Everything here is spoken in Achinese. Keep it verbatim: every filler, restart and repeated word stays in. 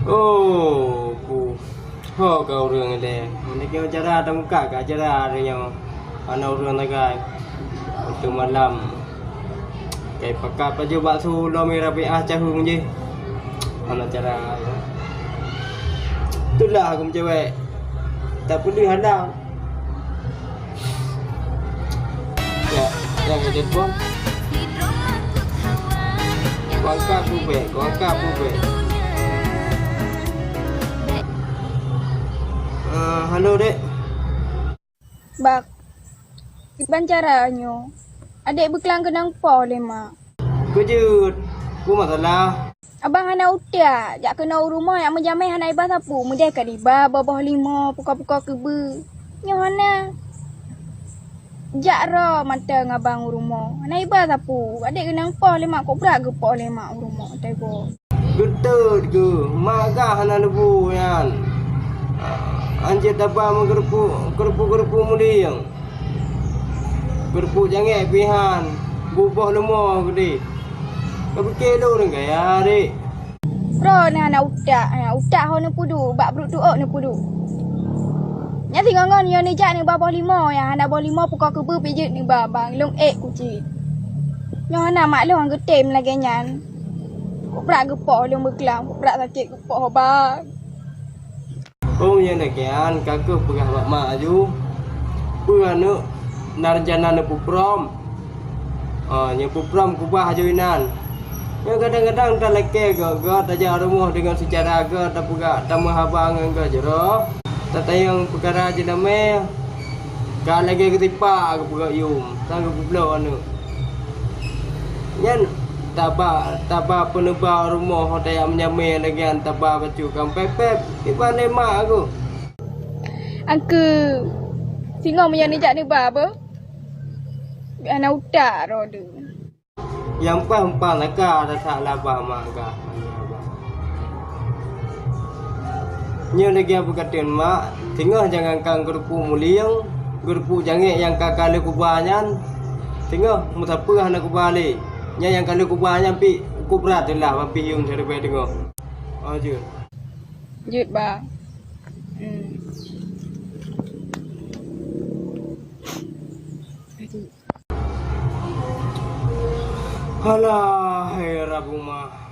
Oh, bu. Ho ka ureuëng ilée. Meunyoe cara tamuka ka cara hari nyoe. Hana ureuëng tagai. Untuk malam. Kai pakat baju bakso lom Rabiah cahung jih. Hana cara. Itulah aku mencewek. Tak peduli halang. Ya, ya, ya, telepon. Kuangkat bubek, kuangkat bubek. Ah, halo, Dek. Bak, kiban cara nyoe? Adek beuklang keunong poh lé mak. Keujeuet, peue masalah? Abang hana utak, jak keunoe u rumoh jak meujamé hana iba sapeue, meudeh ka iba boh-boh limo, pukoe-pukoe keubeue. Nyoe hana. Jak roe mantong abang u rumoh, hana iba sapeue, adek keunong poh lé mak, kok brat geupoh lé mak u rumoh, teugo. Geutot geuh, mak gah hana leubu nyan. Anjeuet taba meugeureupeuk, geureupeuk-geureupeuk mulieng. Geureupeuk jangék pih han, buboh leumo geudeh. Ka pike lôn gaya, Dek. Droeneuh hana utak, hana utak ho neupeuduek, bak brok tuok neupeuduek. Nyan singoh ngon nyoe neujak neuba boh limo, nyang hana boh limo pukoe keubeue pih jeuet neuba bang, lôn ék kucit. Nyoe hana mak lôn geutem lagée nyan. Kok brat geupoh lôn beuklang, kok brat sakét geupoh bang. Oh, nyang demikian, ka keuh peugah bak mak aju. Peue aneuk na rencana neupeuprôm? Oh, neupeuprôm keubah aju inan. Nyoe kadang-kadang talakée gét-gét tajak rumoh deungon seucara gét tapeugah tameuhaba ngon gét jaroe. Tatanyong peukara jeulamé. Ka lagée geusipak geupeugah yum, sang geupeubloe aneuk. Nyan taba, taba peuneuba rumoh tajak meujamé lagée nyan taba bacut ka pép-pép, iban lé mak geuh. Angkeu, singoh meunyoe neujak neuba beuh? Hana utak droeneuh. Nyang paih umpang laka rasa laba mak gah. Nyoe lagée beukateun mak, singoh jangankan geureupeuk mulieng, geureupeuk jangék nyang ka, ka lheueh kuba nyan, singoh meusapeue hana kuba lé. Nyan nyang ka lheueh kuba nyan pih ukeue brat teulah bak pih yum siribée teungoh. Oh, jeuet. Jeuet, ba. Hmm. Halah, hai Rabu mah.